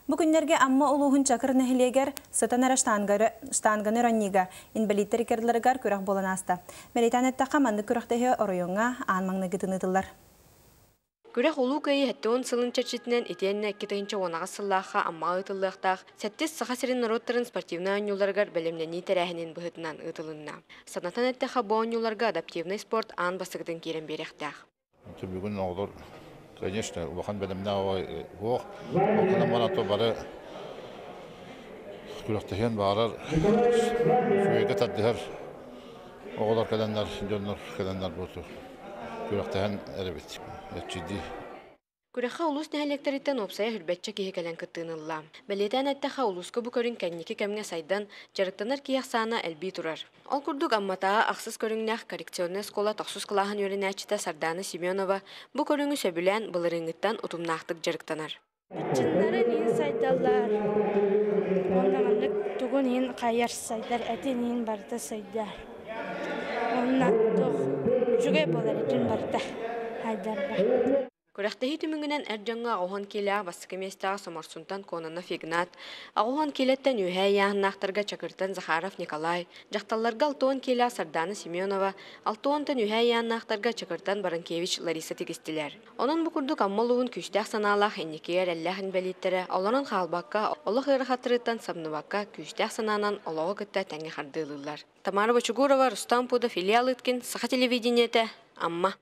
Бу күннэргэ Амма улууһун Чакыр нэһилиэгэр сытан эрэ штанганы оронньууга инбэлииттэр иккардыларыгар күрэх буолан ааста. Бэлиэтээн эттэххэ, маннык күрэхтэһии оройуоҥҥа аан маҥнайгытын ыытыллар. Күрэх Улуу Кыайыы 70 сылын чэрчитинэн итиэннэ 2018 сыллаахха Аммаҕа ыытыллыахтаах сэттис Саха сирин норуоттарын спортивнай оонньууларыгар бэлэмнэнии тэрээһинин быһыытынан ыытылынна. Санатан эттэххэ, бу оонньууларга адаптивнай спорт аан бастакытын киирэн биэриэхтээх. Бүгүн оҕолор, конечно, улахан бэлэмнээх суох. Ол гынан баран бары күрэхтэһиэн баҕарар, үчүгэйгэ тардыһар оҕолор кэлэннэр, дьоннор кэлэннэр буоту күрэхтэһэн эрэбит. Эрчийдии. Күрэххэ улуус нэһилиэктэриттэн уопсайа сүүрбэччэ киһи кэлэн кыттыыны ылла. Бэлиэтээн эттэххэ, улууска бу көрүҥ кэнники кэмҥэ сайдан, дьарыктанар киһи ахсаана элбии турар. Ол курдук Амматааҕы ахсыс көрүҥнээх коррекционнай оскуола тохсус кылааһын үөрэнээччитэ Сардаана Семенова бу көрүҥү сөбүлээн былырыыҥҥыттан утумнаахтык дьарыктанар. Быччыннарын иһин сайдаллар, уонна маннык тугун иһин хайар сайдар, этин иһин барыта сайдар. Онно туох үчүгэй буолар этин барыта хайдарга. Күрэхтэһии түмүгүнэн эр дьоҥҥо 80 киилээх бастакы миэстэҕэ Соморсунтан Кононов Игнат, 80 киилэттэн үөһээ ыйааһыннаахтарга Чакыртан Захаров Николай, дьахталларга 60 киилээх Сардаана Семенова, 60-тан үөһээ ыйааһыннаахтарга Чакыртан Баранкевич Лариса тигистилэр. Онон бу курдук Амма улууһун күүстээх санаалаах инникигэ эрэллээх инбэлииттэрэ олорон хаалбакка, олох ыарахаттарыттан самныбакка, күүстээх санаанан олоҕу кытта тэҥҥэ хардыылыыллар. Тамара Бочугурова, Рустам Пудов, Илья Лыткин, Саха телевидениетэ, Амма.